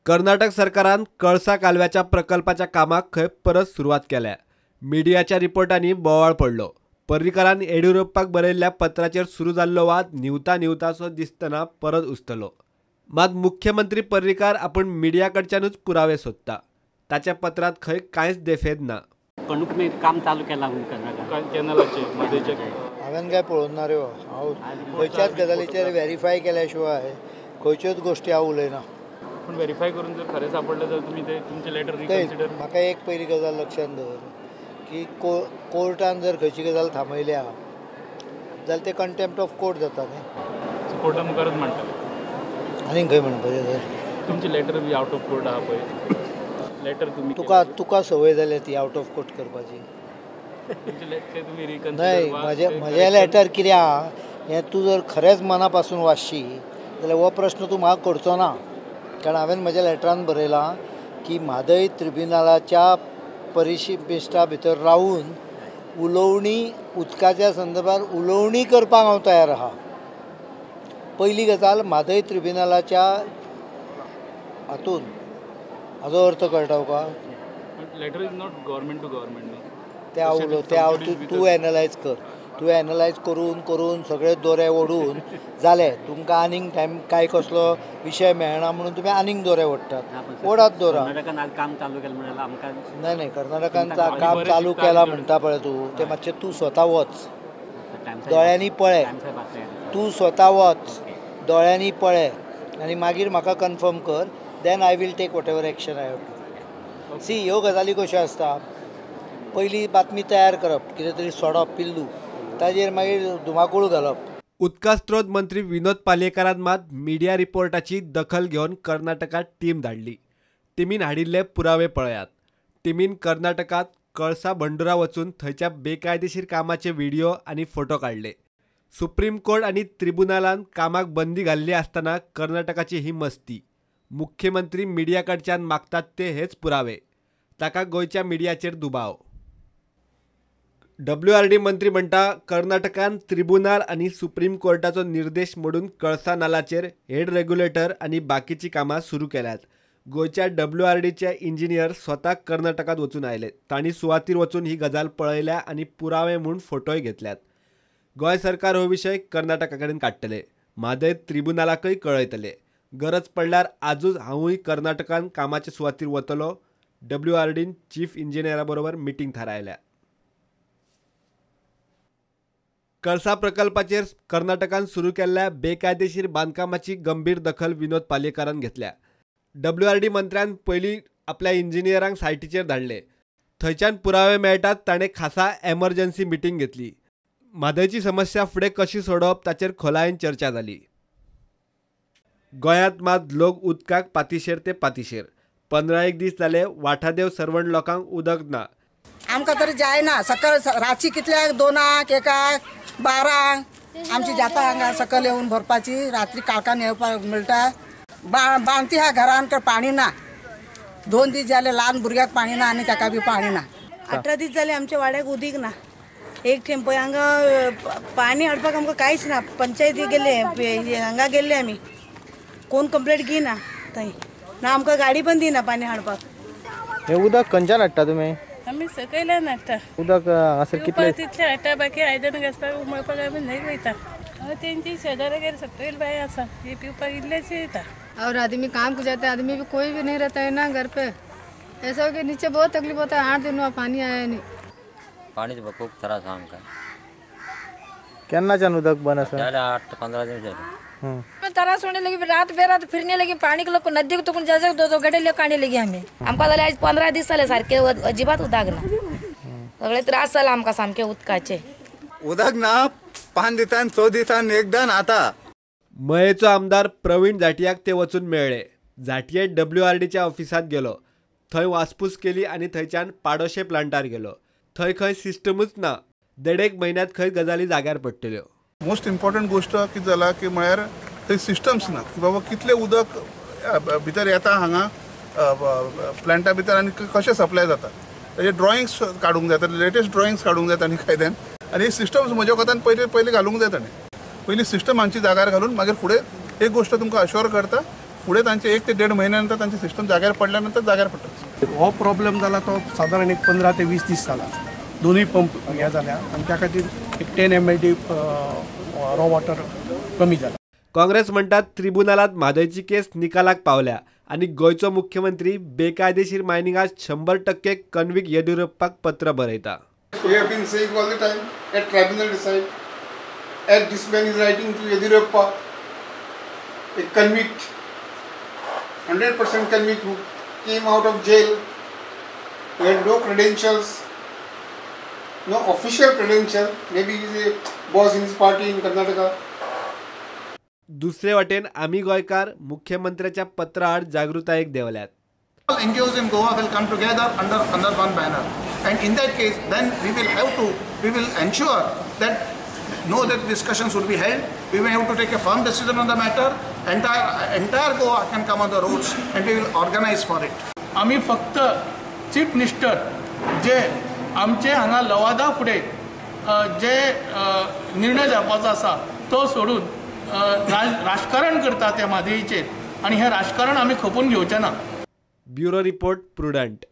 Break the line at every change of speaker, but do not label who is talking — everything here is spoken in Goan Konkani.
कर्नाटक सरकारान कळसा कालव्याच्या प्रकल्पाच्या कामाक खंय परत सुरवात केल्या. मिडियाच्या रिपोर्टांनी बोवाळ पडलो. पर्रीकारान येडियुरप्पाक बरयल्ल्या पत्राचेर सुरू जाल्लो वाद न्हिवता न्हिवतासो दिसतना परत उस्तलो. मात मुख्यमंत्री पर्रीकार आपूण मिडिया कडच्यानूच पुरावे सोदता. ताच्या पत्रांत खंय कांयच देफेद ना.
काम चालू केला
हांवें काय पळोवंक ना रे, हांव खंयच्याच गजालीचेर व्हेरीफाय केल्या शिवाय खंयच्योच गोश्टी हांव उलयना.
पूण व्हेरीफाय करून जर खरें सापडलें जाल्यार तुमी ते तुमचें लेटर रिकन्सिडर.
म्हाका एक पयली गजाल लक्षांत दवर की कोर्टान जर खंयची गजाल थांबयल्या जाल्यार ते कंटेम्प्ट ऑफ कोर्ट जाता न्ही.
कोर्टा मुखारच म्हणटाले
आनीक खंय म्हणपाचें तर
तुमचें letter be out of court आहा पळय लेटर तुमी
तुका तुका संवय जाल्या ती आउट ऑफ कोर्ट करपाची. न्हय, म्हजें लेटर कितें आहा हें तूं जर खरेंच मना पासून वाचशी जाल्यार हो प्रश्न तूं म्हाका करचो ना. कारण हांवें म्हज्या लेटरान बरयलां की म्हादय ट्रिब्युनलाच्या परिशिष्टा भितर रावून उलोवणी उदकाच्या संदर्भात उलोवणी करपाक हांव तयार आहा. पयली गजाल म्हादय ट्रिब्युनलाच्या हातून हाजो अर्थ कळटा तुका.
Letter is not government to government.
ते हांव उलो ते हांव तूं एनलायज कर. तूं एनलायज करून करून सगळे दोरे ओडून जाले तुमकां आनीक टायम कांय कसलो विशय मेळना म्हणून तुमी आनीक दोरे ओडटात. ओडात दोरा.
काम चालू केलें म्हणल्यार आमकां
न्हय न्हय, कर्नाटकान काम चालू केलां म्हणटा पळय तूं, तें मातशें तूं स्वता वच, दोळ्यांनी पळय, तूं स्वता वच, दोळ्यांनी पळय आनी मागीर म्हाका कन्फर्म कर. Then I will take whatever action I have to. See, ह्यो गजाली कश्यो आसता, पयली बातमी तयार करप, कितें तरी सोडप पिल्लू, ताजेर मागीर धुमाकूळ घालप.
उदका स्त्रोत मंत्री विनोद पालयेकारान मात मिडिया रिपोर्टाची दखल घेवन कर्नाटकात टीम धाडली. टिमीन हाडिल्ले पुरावे पळयात. टिमीन कर्नाटकात कळसा भंडुरा वचून थंयच्या बेकायदेशीर कामाचे व्हिडिओ आनी फोटो काडले. सुप्रीम कोर्ट आनी त्रिबुनालान कामाक बंदी घाल्ली आसतना कर्नाटकाची ही मस्ती. मुख्यमंत्री मिडिया कडच्यान मागतात ते हेच पुरावे. ताका गोंयच्या मिडियाचेर दुबाव. डब्ल्यूआरडी मंत्री म्हणटा कर्नाटकान त्रिबुनाल आनी सुप्रीम कोर्टाचो निर्देश मोडून कळसा नालाचेर हेड रेग्युलेटर आनी बाकीची कामां सुरू केल्यात. गोंयच्या डब्ल्यूआरडीचे इंजिनियर स्वता कर्नाटकांत वचून आयले. तांणी सुवातीर वचून ही गजाल पळयल्या आनी पुरावे म्हूण फोटोय घेतल्यात. गोंय सरकार हो विशय कर्नाटका कडेन काडटले. म्हादय त्रिबुनालाकय कळयतले. गरज पडल्यार आजूच हांवूय कर्नाटकान कामाचे सुवातीर वतलो. डब्ल्यूआरडीन चीफ इंजिनियरा बरोबर मिटींग थारायल्या. कळसा प्रकल्पाचेर कर्नाटकान सुरू केल्ल्या बेकायदेशीर बांदकामाची गंभीर दखल विनोद पालयेकारान घेतल्या. डब्ल्यूआरडी मंत्र्यान पयलीं आपल्या इंजिनियरांक सायटीचेर धाडले. थंयच्यान पुरावे मेळटात ताणें खासा एमर्जन्सी मिटींग घेतली. म्हादयची समस्या फुडें कशी सोडोवप ताचेर खोलायेन चर्चा जाली. गोंयांत मात लोक उदकाक पातिशेर ते पातिशेर. 15 दीस जाले वाठादेव सर्वण लोकांक उदक ना.
आमकां तरी जायना. सकाळ रातची कितल्याक 2, 1, 12 आमची जाता हांगा सकयल येवन भरपाची. रात्री काळखान येवपाक मेळटा. बांती ह्या घरान पाणी ना. 2 दीस जाले ल्हान भुरग्याक पाणी ना आनी ताका बी पाणी ना.
18 दीस जाले आमच्या वाड्याक उदीक ना. एक थेंब पळय हांगा पाणी हाडपाक आमकां कांयच ना. पंचायती गेले, हांगा गेल्ले आमी, कोण कंप्लेंट घेयना थंय ना. आमकां गाडी पण दिना पाणी हाडपाक.
हें उदक खंयच्यान हाडटा तुमी?
आमी सकयल्यान हाडटा
उदक. हांगासर कितलें
तितलें हाडटा, बाकी आयदनां घासपाक उमळपाक आमी न्हंय वयता. तेंची शेजाऱ्यागेर सकयल बांय आसा, ती पिवपाक इल्लेशें येता.
और आदमी काम को जाता है, आदमी भी कोई भी नहीं रहता है ना घर पे. ऐसा हो कि नीचे बहुत तकलीफ होता है. 8 दिन हुआ पानी आया नहीं.
पाणी खूब त्रास आमकां.
केन्नाच्यान उदक बंद आसा?
8 ते 15 दीस जाले.
त्रास होने लगी, रात बेरात फिरने लगी. पानी के लोग नदी को तो जा 2-2 गड्ढे लेकर आने लगी हमें.
आमकां जाल्यार आज 15 दीस जाले सारके अजिबात उदक ना. सगळे त्रास जाला आमकां सामके उदकाचे.
उदक ना 5 दिसान 6 दिसान एकदां आता.
मयेचो आमदार प्रवीण झाटियाक ते वचून मेळ्ळे. झाटिये डब्ल्यूआरडीच्या ऑफिसांत गेलो. थंय वासपूस केली आनी थंयच्यान पाडोशे प्लांटार गेलो. थंय खंय सिस्टमूच ना. 1.5 म्हयन्यांत खंय गजाली जाग्यार पडटल्यो.
मोस्ट इम्पॉर्टंट गोश्ट कितें जाला की म्हळ्यार थंय सिस्टम्स ना की बाबा कितलें उदक भितर येता हांगा प्लांटा भितर आनी कशें सप्लाय जाता ताजे ड्रॉइंग्स काडूंक जाय, लेटेस्ट ड्रॉइंग्स काडूंक जाय तांणी कायद्यान. आनी सिस्टम्स म्हज्या कोतान पयलीं पयलीं घालूंक जाय ताणें. पयलीं सिस्टम हांची जाग्यार घालून मागीर फुडें एक गोश्ट तुमकां अश्योर करता, फुडें तांचे 1 ते 1.5 म्हयन्या नंतर तांचे सिस्टम जाग्यार पडल्या नंतर जाग्यार पडटलें.
हो प्रॉब्लेम जाला तो सादारण एक 15 ते 20 दीस जाला. दोनूय पंप हे जाल्या आनी त्या खातीर एक 10 MLD raw water कमी जाला.
काँग्रेस म्हणटात त्रिबुनालात म्हादयची केस निकालाक पावल्या आनी गोंयचो मुख्यमंत्री बेकायदेशीर मायनिंगाक 100% कन्वीक येडियुरप्पाक पत्र बरयता.
We have been saying all the time, at tribunal decide, at this man is writing to Yediyurappa, a convict, 100% convict who came out of jail, who had no credentials, no official credential, maybe he is a boss in his party in Karnataka.
दुसरे वाटेन आमी गोंयकार मुख्यमंत्र्याच्या पत्राआड जागृतायेक देंवल्यात.
All NGOs in Goa will come together under one banner, and in that case, then we will ensure that no that discussions would be held. We may have to take a firm decision on the matter. Entire Goa can come on the roads, and we will organize for it.
आमी फक्त चीफ मिनिस्टर जे आमचे हांगा लवादा फुडें जे निर्णय जावपाचो आसा तो सोडून राजकारण करता त्या म्हादयचेर, आनी हें राजकारण आमी खपून घेवचें ना.
Bureau report, Prudent.